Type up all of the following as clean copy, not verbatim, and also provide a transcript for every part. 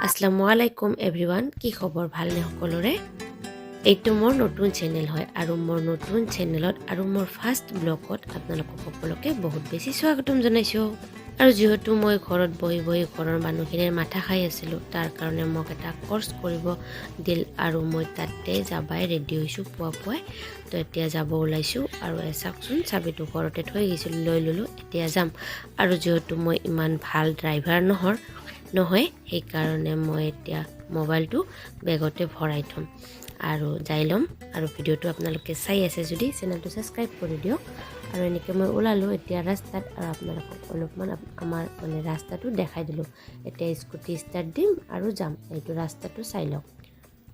আসসালামু আলাইকুম এভৰিৱান। কি খবৰ, ভালনে সকলোৰে? এইটো মোৰ নতুন চেনেল হয় আৰু মোৰ নতুন চেনেলত আৰু মোৰ ফাৰ্ষ্ট ব্লগত আপোনালোকক সকলোকে বহুত বেছি স্বাগতম জনাইছোঁ। আৰু যিহেতু মই ঘৰত বহি বহি ঘৰৰ মানুহখিনিৰ মাথা খাই আছিলোঁ, তাৰ কাৰণে মোক এটা কৰ্চ কৰিব দিল আৰু মই তাতে যাবাই ৰেডি হৈছোঁ পুৱা পুৱাই। তো এতিয়া যাব ওলাইছোঁ আৰু চাওকচোন, চাবিটো ঘৰতে থৈ গৈছিলোঁ, লৈ ল'লোঁ, এতিয়া যাম। আৰু যিহেতু মই ইমান ভাল ড্ৰাইভাৰ নহয়, সেইকাৰণে মই এতিয়া মোবাইলটো বেগতে ভৰাই থ'ম আৰু যাই ল'ম। আৰু ভিডিঅ'টো আপোনালোকে চাই আছে যদি চেনেলটো ছাবস্ক্ৰাইব কৰি দিয়ক। আৰু এনেকৈ মই ওলালোঁ এতিয়া ৰাস্তাত আৰু আপোনালোকক অলপমান আমাৰ মানে ৰাস্তাটো দেখাই দিলোঁ। এতিয়া স্কুটি ষ্টাৰ্ট দিম আৰু যাম। এইটো ৰাস্তাটো চাই লওক।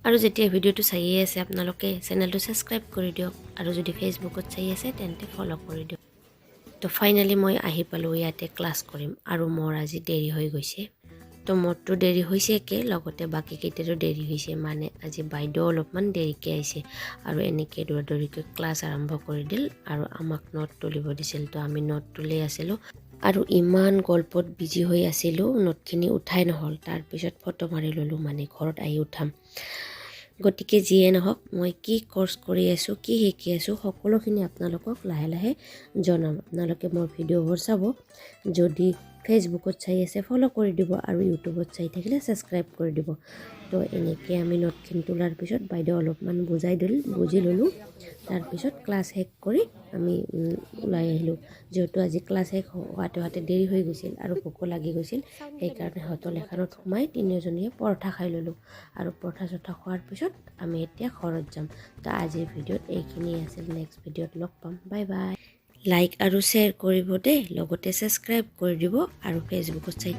আৰু যেতিয়া ভিডিঅ'টো চাইয়ে আছে আপোনালোকে, চেনেলটো ছাবস্ক্ৰাইব কৰি দিয়ক আৰু যদি ফেচবুকত চাই আছে, তেন্তে ফ'ল' কৰি দিয়ক। তো ফাইনেলি মই আহি পালোঁ, ইয়াতে ক্লাছ কৰিম আৰু মোৰ আজি দেৰি হৈ গৈছে। তো মোৰতো দেৰি হৈছে একে লগতে বাকীকেইটাৰো দেৰি হৈছে, মানে আজি বাইদেউ অলপমান দেৰিকৈ আহিছে। আৰু এনেকৈ দৌৰা দৌৰিকৈ ক্লাছ আৰম্ভ কৰি দিল আৰু আমাক নোট তুলিব দিছিল। তো আমি নোট তুলি আছিলোঁ আৰু ইমান গল্পত বিজি হৈ আছিলোঁ, নোটখিনি উঠাই নহ'ল। তাৰপিছত ফটো মাৰি ল'লোঁ, মানে ঘৰত আহি উঠাম। গতিকে যিয়ে নহওক, মই কি কৰ্চ কৰি আছোঁ, কি শিকি আছোঁ, সকলোখিনি আপোনালোকক লাহে লাহে জনাম। আপোনালোকে মোৰ ভিডিঅ'বোৰ চাব। যদি ফেচবুকত চাই আছে, ফ'ল' কৰি দিব আৰু ইউটিউবত চাই থাকিলে ছাবস্ক্ৰাইব কৰি দিব। তো এনেকৈ আমি নোটখিনি তোলাৰ পিছত বাইদেউ অলপমান বুজাই দিল, বুজি ল'লোঁ। তাৰপিছত ক্লাছ শেষ কৰি আমি ওলাই আহিলোঁ। যিহেতু আজি ক্লাছ শেষ হোৱাতে হোৱাতে দেৰি হৈ গৈছিল আৰু ভোকো লাগি গৈছিল, সেইকাৰণে হোটেল এখনত সোমাই তিনিওজনীয়ে পৰঠা খাই ল'লোঁ। আৰু পৰঠা চৰঠা খোৱাৰ পিছত আমি এতিয়া ঘৰত যাম। তো আজিৰ ভিডিঅ'ত এইখিনিয়ে আছিল। নেক্সট ভিডিঅ'ত লগ পাম। Bye bye. লাইক আৰু শ্বেয়াৰ কৰিব দেই, লগতে ছাবস্ক্ৰাইব কৰি দিব আৰু ফেচবুকত চাই থাকিলে